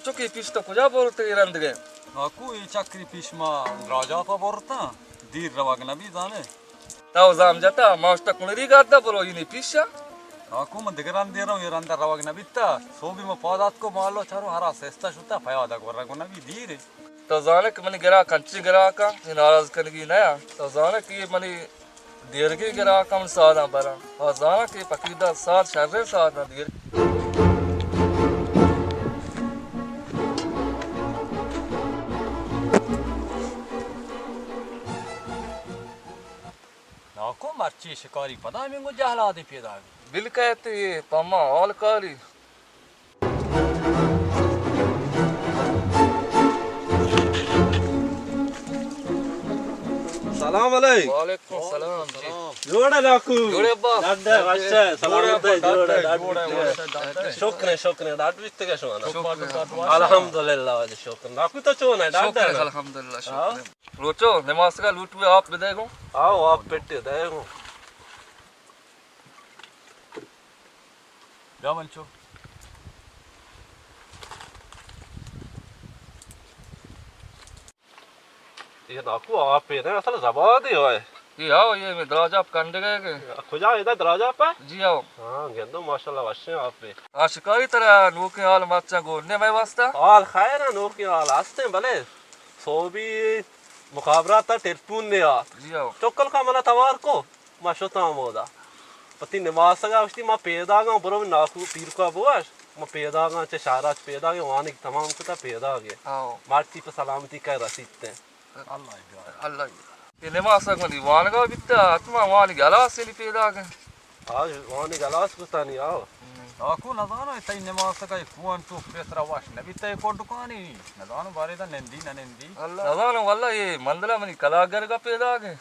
چکی پیش تو کجا برت اے رندگے؟ ناکو، اے چکری پیش ما دراجا پا برتاں، دیر روگ نبی زانے۔ تو زام جتا، ما اشتا کنری گردا برو اینی پیشا۔ ناکو، من دگہ رندے رو، اے رندا روگ نبیتا۔ سوبی ما پاد آتکو مالو چارو ہرا سستا شتا، پیادا گورا گو نبی دیرے۔ تو زانے کہ منی گراک انچی گراکا، اے ناراض کنگی نیا۔ تو زانے کہ اے منی دیرگی گراک ہم ساداں براں۔ آ زاناں کہ پکیرداد ساد شریں ساداں دیر۔ ناکو، مرچی شکاری پدا ہمینگو جہلادے پیداگ۔ بل کئیت اے پما حال کاری۔ سلام علیک۔ وعلیکم السلام جی۔ جوڑ ئے ناکو؟ جوڑ ئے ابا؟ ڈاڈ ئے، وش ئے، سلامت ئے، جوڑ ئے، ڈاڈ بیتگ ئے؟ شکر ئے، شکر ئے، ڈاڈ بیتگ ئے شما نا؟ شکر۔ الحمدللہ واجہ شکر۔ ناکو تو چون ئے، ڈاڈ ئے؟ شکر الحمدللہ، شکر۔ ہاں؟ روچو، نماسگا لوٹوے آپ بدے گو۔ آؤ، آپ پٹے دے گو۔ بیا منچو۔ اے ناکو آپ ئے نہ، اصل زبادے ہوئے۔ اے آؤ، اے میں دراجا پہ کنڈگے کہ۔ کجا ادا دراجا پہ؟ جی آؤ۔ ہاں، گندو ماشاءاللہ وشیں آپ ئے۔ آ شکاری ترا نوکیں حال مرچاں گون نے مئے واسطہ؟ حال خیر ئے، نوکیں حال ہستیں، بلے سوبی مخابرات ءَ ٹیلیفون نے آت۔ جی ہو۔ چکل کا منا توار کو، ما شتاں ہمودا۔ پتی نماسگا گوشتی، ما پیداگاں، برو ناکو پیرکا بوش، ما پیداگاں، چہ شہرا چہ پیداگیں، وانگ تمام کتا پیداگے۔ ہاں۔ مرچی پہ سلامتی کئے رسیت ایں۔ اللہ۔ اللہ۔ اے نماسگ منی وانگا بیتا، حتما وانگ ہلاس نی پیداگیں۔ آ وانگ ہلاس کتانی، آو۔ ناکو نزاناں تئی نماسگ ءَ کوہن تو پیسرا وش نہ بیتہ اے کوڈکانی، نزاناں بارے دا نندی نہ نندی۔ نزاناں واللہ اے مندلا منی کلاگ گرگا پیداگ ایں۔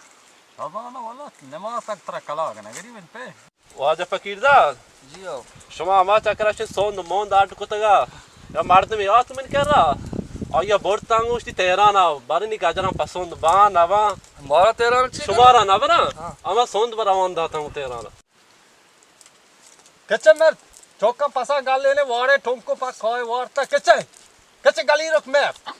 نزاناں واللہ نماسگ ترا کلاگ نہ گری من پہ۔ واجہ فقیرداد، جی ہو۔ شما ہما چکرا شت سوند موند اڈ کتگا، یا مردمے آت من کرا، آیا برتاں گوشتی تہرانا، بارنی گجراں پسند باں نہ باں۔ مارا تہران چی شمارا نہ براں؟ ہاں۔ ہما سوند بر روان داتاں تہرانا۔ کچ مرد، چوکاں پساں گل اینے واڑے ٹونکو پا کائے وارتا کچ؟ کچ گلی رک مر۔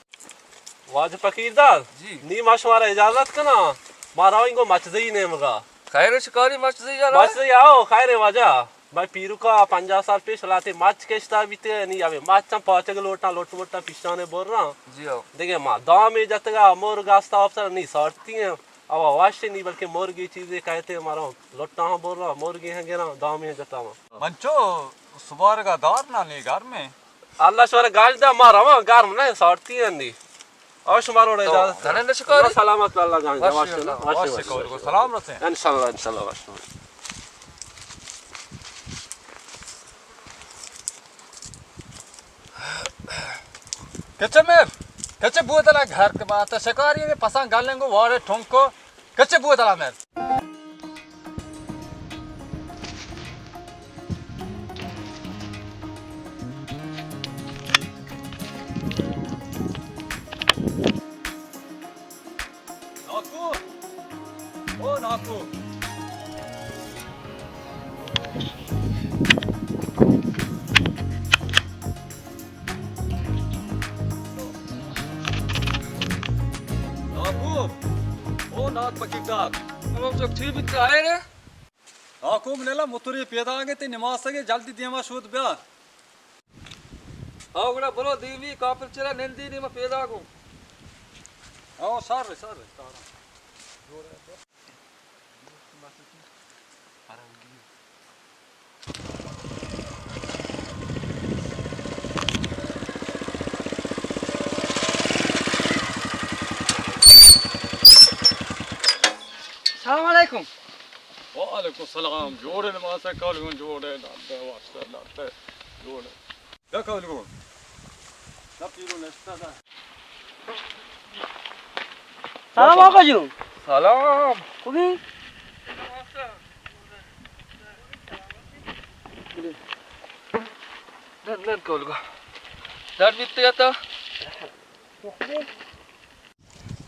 واجہ فقیرداد، جی۔ نی ما شمارا اجازت کناں، ما رویں گو مچزئی نیمگا۔ خیر شکاری مچزئی آ رہا ہے؟ مچزئی آؤ، خیر ہے واجہ۔ میں پیرکا پنجاہ سال پیش لاتے مچ کشتا بیتے، نی ابے مچاں پاچگ لوٹاں، لوٹ موٹاں پیشانے برراں۔ جی ہو۔ دیگه ما دامی جتگا، مرگ استا افسر نی سارتی ہیں۔ آوا واشے نی، بلکہ مرگی چیزے کہتے مارا لٹاں ہم برا، مرگی ہم گراں، دامی ہم جتا ما۔ منچو سبارگا دار نا نی گرمیں۔ اللہ شمارا گاج دا، ما رواں، گرم نہ، سارتی ہم نی۔ او شمارا تو اجازت۔ گھنن شکاری؟ اللہ سلامت، اللہ جان، وش وش اللہ۔ وش وش۔ سلام رسیں۔ انشاءاللہ، انشاءاللہ، وش۔ کچ مر، کچ بودلا گھر کے بات شکاری نے پساں گلنگو واڑے ٹھونکو، کچ بودلا مر۔ ناکو! او ناکو! ناکو! او ناک پکیردار! او چک چی بیت آئے رے؟ ناکو منلا موترے پیداگے تے نماسگے جلدی دیما شود بیا۔ آ گڑا برو دیمی کافر چرا نندی نیما پیداگوں۔ آ سر رے، سر رے، تارا۔ السلام علیکم۔ وعلیکم السلام۔ جوڑ ئے نماسگ کالگون؟ جوڑ ئے، داد واسطہ، داد جوڑ ئے۔ بیا کالگون۔ دا پیرو نشتہ دا۔ سلام آقا جون۔ سلام۔ خوبی؟ نن، نن کالگون۔ در بیت یا تا؟ خوبی؟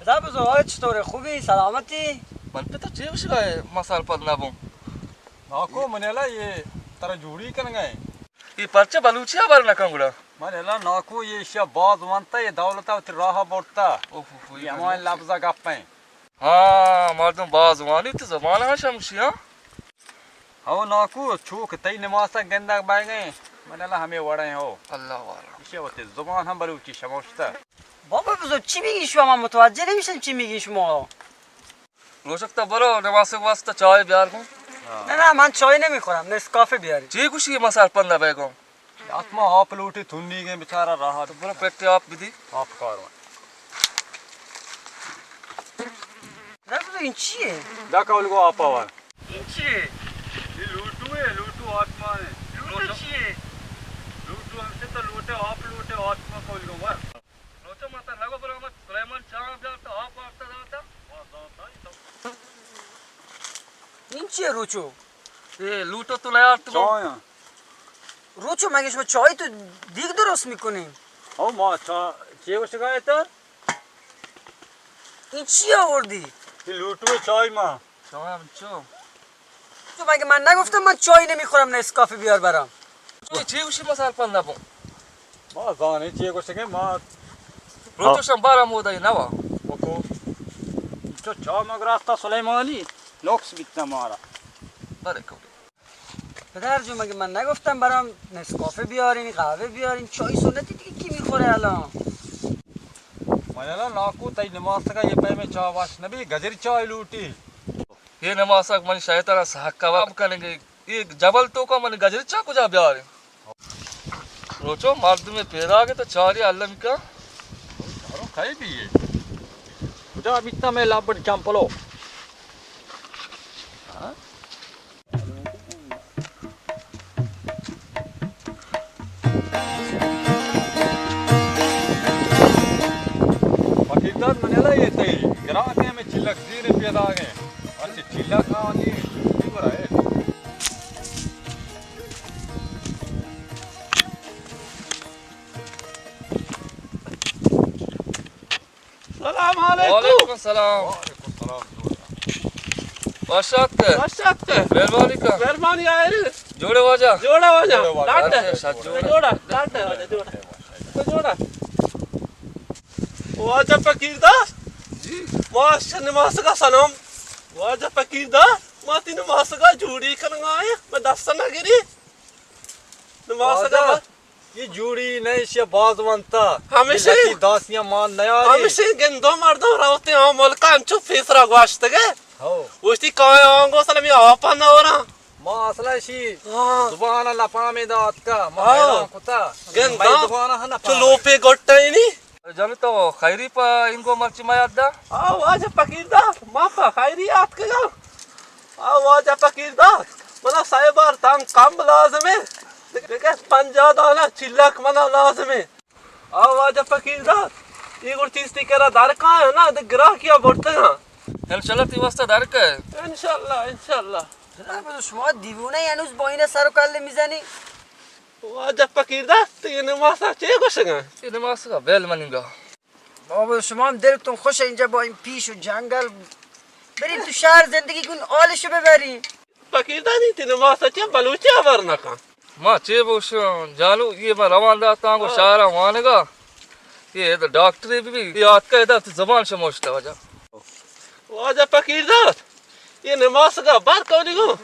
ادا بزور، آ چطور ئے؟ خوبی؟ سلامتی؟ من پہ تو چے گوشگا ئے، ما سرپد نہ بوں۔ ناکو منلا اے ترا جوڑی کنگا ایں۔ اے پرچہ بلوچی ہبر نہ کن گڑا؟ من الا ناکو، یہ اشیا باز وانتا، یہ دولتا وتی راہ برتا۔ اوہ، اوہ، یہ یہ ہمائیں بلوچ۔ لفظا گپیں۔ ہاں، مردم باز وانی تو زبان ہاں شمشی، ہاں؟ ہو ناکو، چوک تئی نماسا گندگ بائگیں، من الا ہمیں وڑیں ہو۔ اللہ والا۔ اشیا وتی زبان ہم بلوچی شموشتا۔ بابا بزرگ، چی میگی شما؟ من متوجه نمیشم چی میگی شما. روچک، تو برو نماسگ واسطه چای بیار کن. نه، نه، من چای نمیخورم، نسکافه بیاری. چی گوشی، ما سرپند نبیگم. حتما آپ لوٹی، تنیگیں بیچارہ راہ. تو برو پٹے آپ بدی. آپ کار. نه بزرگ، این چیه؟ دا کول گو آپ آوار. این چیه؟ یہ لوٹو ہے، لوٹو آتما ہے. لوٹو چیه؟ لوٹو ہمشہ تو لوٹے، آپ لوٹے، آتما کول گو ور. روچو، ما ترا نگو برو ہمے سلیمان چاہ بیار تو آپ وارتا داتا. این چیه روچو؟ اے لوٹو تو نیارت گو. چایاں. روچو، مگه شما چای تو دیگ درست می‌کنین؟ او ما چا، چی گوشگا تو؟ این چی آوردی؟ این لوٹو چای ما. شما هم چو؟ تو مگه من نگفتم من چای نمیخورم، نسکافه بیار برام؟ تو چی گوشی، ما سرپند نبون. ما زانه چی گوشگه ما. روچو شم بارا مودا نوا. بکو. تو چا مگراستا سلیمانی نقص بیتا مارا. بله کو. پدر جو، مگه من نگفتم برام نسکافه بیارین، قهوه بیارین؟ چای سنتی دیگه کی می‌خوره الان؟ من الان ناکو، تئی نماسگا یہ پیمیں چاہ وش نبی، گجری چاہ لوٹی. یہ نماسگ منی شیطان سحق کباب کنگے. یہ جبل تو کا من گجری چاہ کجا بیاریں؟ روچو، مردم پیداگ تو چاری اللہ مکا. چارو کھائی بھی ہے. کجا بیتا میں لابڑ چمپلو. ہاں؟ فقیرداد، من یلا یہ تئی گراکے، ہمے چلک زیر پیداگیں. اچھا، چلک آنی، یہ برا ہے. سلام علیکم. وعلیکم السلام. وش آتکے. وش آتکے. مہربانی کا. مہربانی آئے. جوڑے واجہ؟ جوڑا واجہ. جوڑے واجہ. ڈاٹ ہے. اچھا، جوڑا. جوڑا، ڈاٹ ہے واجہ، جوڑا. تو جوڑا. واجہ فقیرداد. جی. ماشاء نماسگا سلام. واجہ فقیرداد، ما تی نماسگا جوڑی کنگا آئے، میں دست نہ گری. نماسگا واجہ. بس. یہ جوڑی نہ ایشی باز ونتا. ہمیشہ. ملتی داسیاں مان نیاری. ہمیشہ گندو مردم روتے ہاں ملکا انچو پیسرا گواشتگے. ہو. گوشتی کائے آنگو سلمی آپا نورا. ما اصلا ایشی ہاں. زبان لپامی دات کا. ما ہاں. حیران کتا. گندا. مئی زبان ہاں نہ چو لوپے گٹا اینی. جنو تو خیری پہ اینگو مرچی ما یاد دا؟ آ واجہ فقیرداد، ما پہ خیری آتکگاں. آ واجہ فقیرداد، منا سئے بار تنگ کمب لازمیں. دگہ پنجاہ دانہ چلک منا لازمیں. آ واجہ فقیرداد، اے گڑ چیز تی کرا درکاں نا، دگہ گراکیا برتگاں. انشاءاللہ تی واسطہ درکے. انشاءاللہ، انشاءاللہ. جناب، شما دیوونه، هنوز با این سر و کله می‌زنی؟ واجہ فقیرداد، تو یہ نماسا چے گوشگا؟ یہ نماسا بیل مننگا. بابا، شما هم دلتون خوشه اینجا با این پیش و جنگل. برین تو شهر زندگی کن، حالشو ببرین. فقیرداد، تی نماسا چے بلوچی خبر نکن؟ ما چے بوشن جانو، یہ ما روان داتاں گو ہاں. شہر وانگا. یہ ادھر ڈاکٹری بھی، یہ آتکا ادھر تو زبان شموشتا واجہ. واجہ فقیرداد، یہ نماسگا بر کولی گو.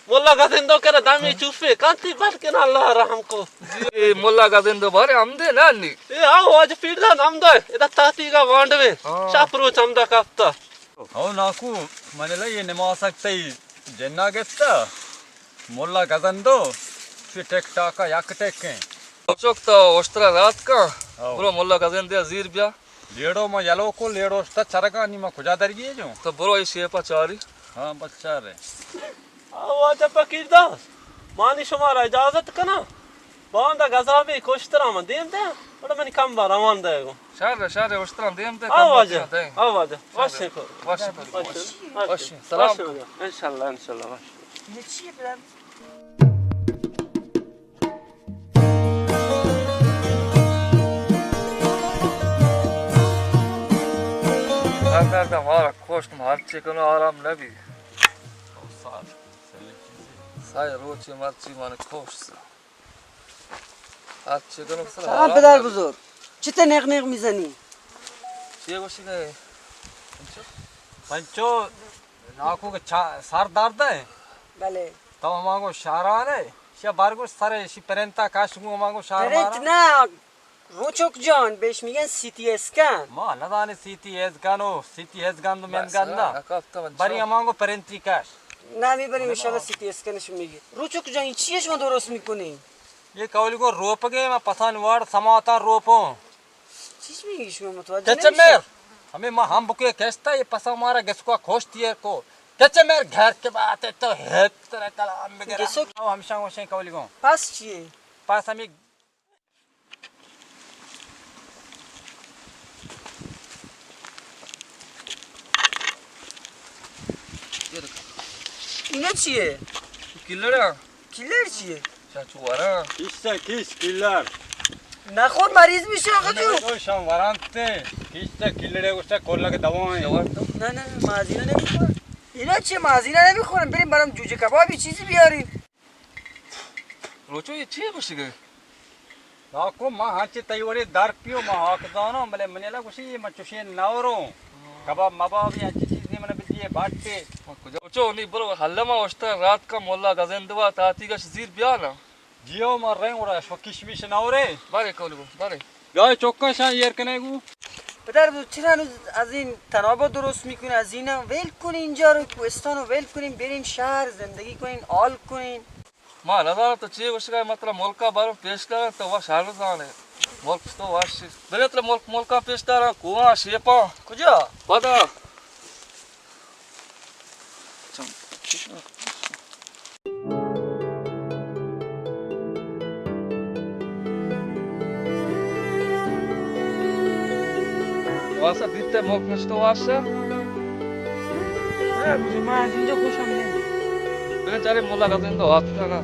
ملا گزندو کرا دمی چوفے کانتی بلکن اللہ رحم کو. جی، ملا گزندو بارے ہم دے نا نی. اے آو واجہ فقیرداد ہم دے، ادا تاتیگا وانڈوے. ہاں. شاپ روچ ہم دا کپتا. او ناکو، من لے یہ نماسگ تئی جنا گپتا. ملا گزندو، چی ٹک ٹاکا یک ٹکیں. چوک تو اشترا رات کا، ہاں. برو ملا گزندے زیر بیا. لیڑو ما یلو کو، لیڑو اشتا چرگانی ما کجا درگیے جو؟ تو برو ای شیپا چاری. ہاں، بس چار رہے. آ واجہ فقیرداد، مانی شمارا اجازت کنا. باندا گزابے کشترا من دیم دے، بڑا منی کم با روان دے گو. شر، شر، اشترا دیم دے، آ کم با واجہ، دیم دے. آ واجہ، واشے کو. واشے کو. واشے، واشے. سلام. واشے واجہ. انشاءاللہ، انشاءاللہ، واشے. یہ چیه پدر؟ سردرد مارا کشت، من ہرچی کنو آرام نبی. سائے روچی مرچی من کشت. اچھا، گرم سلام۔ سلام پدر بزرگ۔ چتے نیغ نیغ میزنی؟ چے گوشی گئے؟ پنچو، ناکو کے چا-، سر درد ہے؟ بلے۔ تو ہمانگو شاران ہے؟ شیا بارگوش سر ہے، شی پرنتا کاش گو ہمانگو شار پرنت مارا؟ نہ، روچک جان، بیش میگن سی ٹی اسکن۔ ما ندانی سی ٹی اسکن و سی ٹی اسکن و بس، مندگن نا۔ ہاں، ہکا ہفتہ من بری چون۔ ہمانگو پرنتی کاش۔ نہ، می بری انشاءاللہ سی ٹی اسکن شو میگی۔ روچک جان، چیش ما درست میکنی؟ یہ کولی کو روپگے، ما پسان وارڈ سماتا روپوں۔ چیز میگی شما متوجہ کچے نمیشی؟ میر، ہمیں ما ہم بکے کشتا، یہ پسا مارا گسکوا کشتی ہے کو۔ کچے میر گھر کے بات ہے تو ہے طرح کلام بگرا۔ گسک؟ او ہمشان وشیں کولی کو۔ پس چیے؟ پس ہمیں اینا چیه؟ کلڑا۔ کلر چیه؟ چاچو ورا۔ کیسا کیس کلر؟ نخور مریض میشه آقا جون۔ تو شام ورانت تے۔ کیسا کلڑے گوشتا کلا کے دوا ہے۔ شوار تو؟ نه، نه، نه، مازینا نمیخورم. اینا چیه مازینا نمیخورم؟ بریم برام جوجه کبابی چیزی بیاریم. روچو، یہ چی گوشگے؟ ناکو، ما ہنچی تئی وڑی در پیو، ما حق زاناں، بلے منی لا گوشی، یہ من چوشیں نوروں. کباب مباب یا ہنچی چیزی من بدیے باٹے. روچو، نی برو حل ما اشتر رات کا مولا گزندوا تاتی گش زیر بیا نا. جیو، ما رنگ وڑا شو کشمش نورے. بارے کولی گو، بارے. بیا چوکا شان ایر کنے گو. پدر بزرگ، چرا نو از این تنابا درست می‌کنی؟ از این ویل کنی، اینجا رو، کوهستان رو ویل کنیم، بریم شهر زندگی کنیم، حال کنیم. ما نزاناں تو چی گوشگا، من ترا ملکا بارو پیش داراں، تو وا شهر زانے. ملک تو واش. بلے ترا ملک، ملکا پیش داراں، کوہاں، شیپاں. کجا؟ پدا. واسا دیتے ملک نشتو واسا. ما از اینجا خوشم نمیاد. بگن چارے مولا گزندو آتکا نا.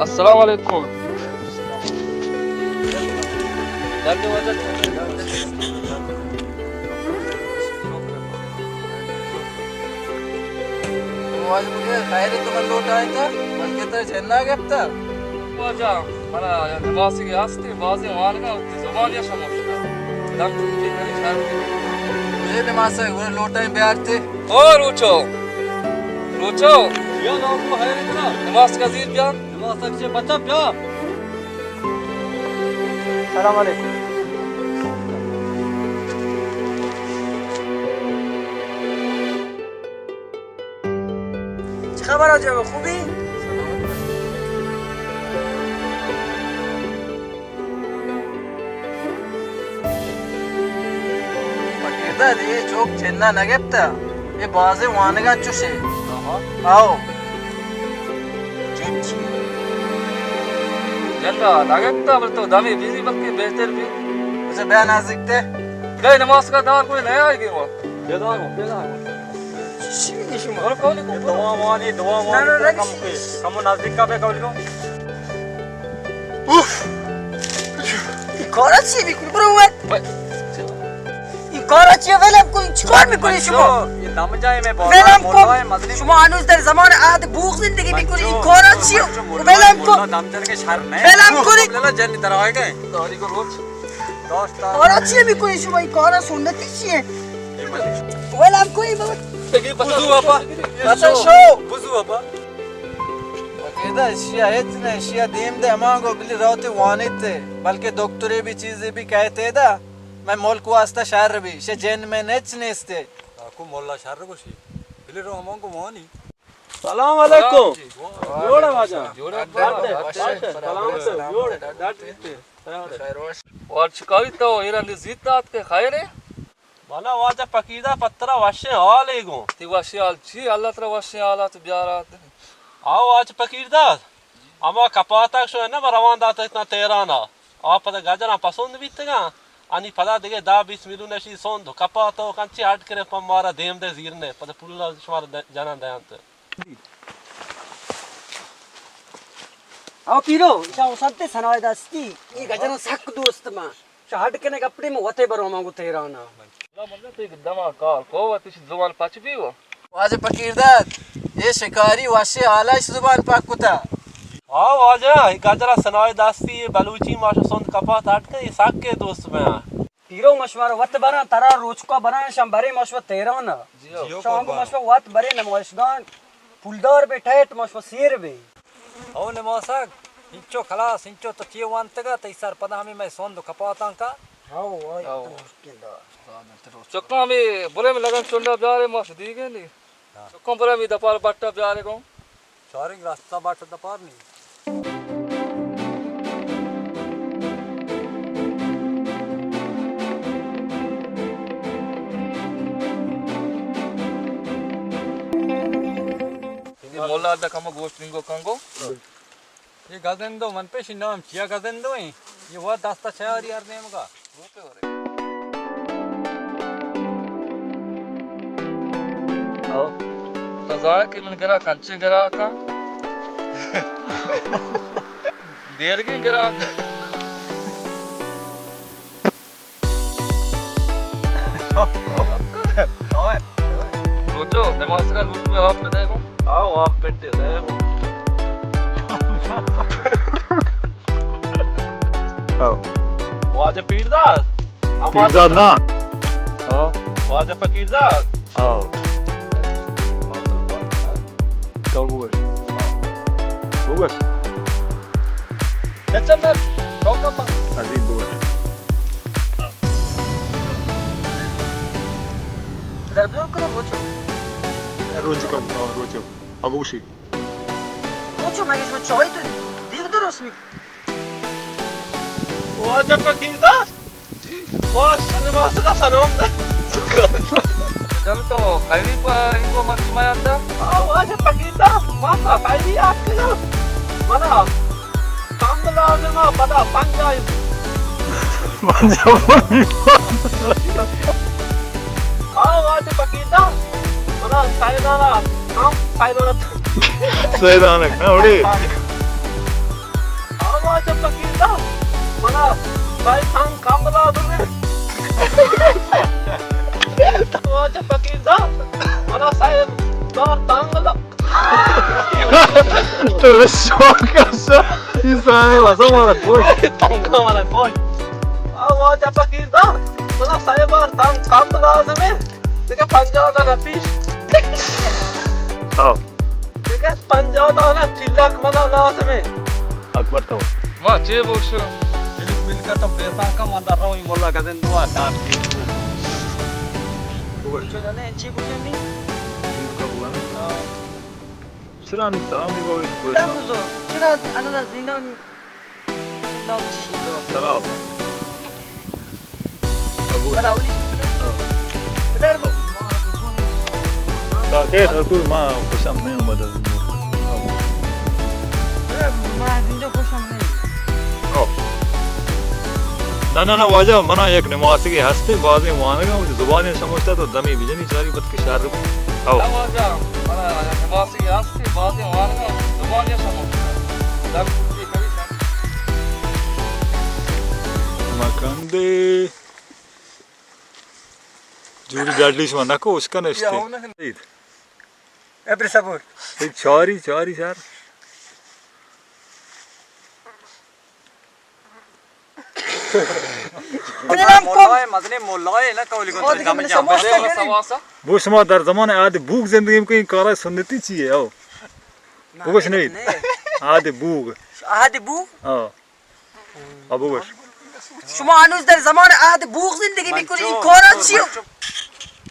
السلام علیکم. واجہ، خیر تو من لوٹائیں تا، بلکہ ترا جنا گپتا. واجہ، منا نماسے کہ ہستی، بازیں وانگا وتی زبان یا شموشتا. دم چکی نری شر. اے نماسے گڑا لوٹائیں بیارتے. او روچو. روچو. یا ناکو، خیر ترا؟ نماز کا زیر بیا. نماز تک چے بچا بیا. سلام علیکم. چه خبر آجا، خوبی؟ پکیرداد، اے چوک جنا نگپتا، اے بازیں وانگاں چوشے. آہا. آؤ. جن چی؟ جنا نگپتا، بل تو دمی بیزی بلکہ بہتر بی. اچھا، بیا نزدیک تے. گئے نماز کا دار کوئی نیا آئے گی وہ. پیدا ہو، پیدا ہو. چی میگی شما؟ برو کولی کو، برو. دعا وانی، دعا وانی، نہ، نہ، کم نہ، کم نزدیک کا بے کولی کو. اوف! این کارا چی می‌کنی؟ برو اون ور. این کارا چیه؟ ولم کن. چی کار می‌کنی شما؟ بچو، یه دم جای میں بازار ولم کن. شما هنوز در زمان عهد بوق زندگی می‌کنی. این کارا چیه؟ ولم کن. ولم کنی. لالا جن در آئے گئے. داری کو روچ. کارا چیه می‌کنی شما؟ این کارا سنتی چیه؟ ولم کنی بابا. بزو بابا. بزو بابا. وکیدا اشیا ہچ نہ، اشیا دیم دے ہمانگو بلی روتے وانیت، بلکہ دکترے بھی چیزے بھی کہتے دا، میں ملک واسطہ شر بھی، شے جن میں نچ نیستے. آکو مولا شر گوشی، بلی رو ہمانگو وانی. سلام علیکم. جوڑ ئے واجہ؟ جوڑ ئے ابا. سلام علیکم. جوڑ ئے؟ ڈاکٹر. اور چکاری تو ایران دی زیت دات کے خیر ہے؟ بلا واجہ پکیرداد، پہ ترا وشیں حالے گوں. تئی وشیں حال چی؟ اللہ ترا وشیں حالات بیارات. آؤ واجہ پکیرداد، ہما کپاتک شو نہ، ما روان داتگ اتاں تہران ءَ. آ پدا گجراں پسند بیتگاں. انی پدا دگہ دہ بیست میلیون اشی سند و کپاتو کنچی اڈ کرے پہ مارا دیم دے زیرنے. پدا پول شمارا د-، جنان دینت. او پیرو، ایشاں وسنتے سنائے دستی، اے گجراں سک دوست من۔ شا ہڈ کنے گپڑے من وتے برو من گو تہران ء۔ اللہ مندہ تو ایک دما کار کو و تیش زبان پچ بی و۔ واجہ پکیرداد، اے شکاری وشے حالاش زبان پاک کتا۔ ہاں واجہ، اے گجرا سنائے دستی، اے بلوچی ماش سند کپات ہڈ کن، اے سک کے دوست بیاں۔ پیرو مشمار وت براں، ترا روچکا براں، شام برے مشو تہران ء۔ جی ہو۔ شام مشو وت برے نمائشگان، پولدار بے ٹیٹ مشو سیر بے۔ او نماسگ، انچو خلاص، انچو تو چی وانتگا، تئی سر پدا ہمیں میں سوند و کپاتاں کا۔ ہاو، آئی او۔ تو مشکل دا۔ چکاں ہمیں بلے میں لگن چنڈا بیارے، ماش دیگے نی۔ ہاں۔ چکاں بلے میں دپار بٹا بیارے گوں۔ چارنگ راستہ بٹ دپار نی۔ مولا دا کمو گوشت نینگو کنگو۔ اے گزندو من پیش نام چیا گزندو ایں؟ اے وا دستا چاری ہر نیمگا۔ او۔ تو زانے کہ من گرا کنچے گرا کن؟ دیرگیں گرا کن۔ روچو، نماز کا لوٹ میں آپ پہ دے گو۔ آؤ، آپ پہ دے گو۔ آؤ۔ واجہ پیرداد۔ پیرداد نا۔ آؤ۔ واجہ فقیرداد۔ آؤ۔ تو بگوش۔ بگوش۔ چچا میں ٹوکا پا۔ عزیز بگوش۔ در بزرگ کنم روچو۔ روچو کم، آه، روچو۔ ابوشی۔ روچو مگه شما چای تو دیر درست می-، واجہ فقیرداد۔ واہ، سلام، سلام، سلام۔ جن تو خیری پا انگو مرچی میان دا؟ آ، واجہ فقیرداد، ما تا خیری آت کنا۔ منا کم لازم آ، پدا پنجائی۔ پنجائی۔ آ، واجہ فقیرداد، منا سیدانا کم، سیدانا سیدانک، ہاں، اڑے۔ آ، واجہ فقیرداد، منا سائے تنگ کم لازم ہے۔ واجہ فقیرداد، منا سائے دار تنگ لا-، تو شوق کسا، یہ سارے واسا مارا کوئی۔ تنگ مارا کوئی۔ آ، واجہ فقیرداد، منا سائے بار تنگ کم لازم ہے۔ دیگہ پنجاہ دانہ پیش۔ ہاں۔ دیگہ پنجاہ دانہ چلک منا لازم ہے۔ اکبر تو۔ ما چے بوشو؟ بلک بلک تو پیسہ کم اندر رو، مولا گزن دعا دار۔ چو جانے چی بوشو نی؟ چرا نی تامی بوشو؟ چرا انا زندانی؟ سلام۔ تا خیر، ارطغرل، ما خوشم نیامد از این. ما از اینجا خوشم نمیاد. آه. نه، نه، نه، واجہ، منا یک نماسگے ہستے، بازیں وانگا، وتی زبانے شموشتا تو دمی بجنی چاری بت کہ شر بی. او. واجہ، منا یک نماسگے ہستے، بازیں وانگا، زبانے شموشتا. در کتی کبھی شر. مکندے. جوڑی ڈاڈلی شما نکو، اشکن اشتے. ابر صبور. اے چاری، چاری چار. مولائے، مزنیں مولائے، نہ کولی گون. بو شما در زمان عہد بوگ زندگی می‌کنید، این کارهای سنتی چیه؟ او. بگوش نوید. عہد بوگ. عہد بوگ؟ آه. آه، بگوش. شما هنوز در زمان عهد بوغ زندگی می‌کنید، این کارا چیه؟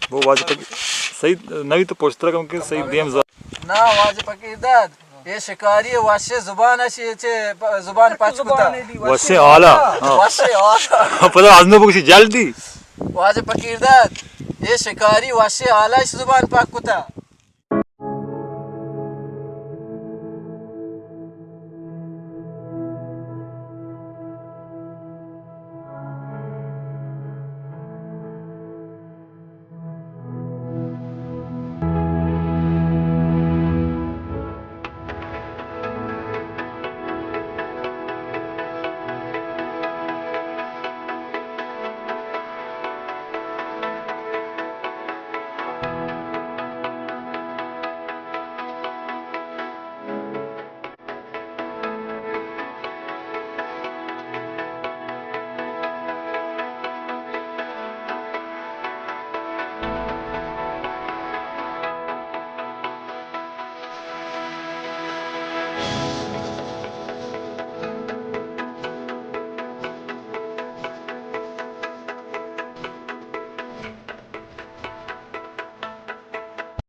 بو واجہ پکی-، سعید، نوید تو پشترا کم که سعید دیم زا. نا، واجہ فقیرداد، یہ شکاری وشے زبان اشی چے، زبان پچ کتا. وشے آلا. ہاں. وشے آلا. پدا از نو بگوشی جلدی. واجہ فقیرداد، یہ شکاری وشے آلا اش زبان پاک کتا.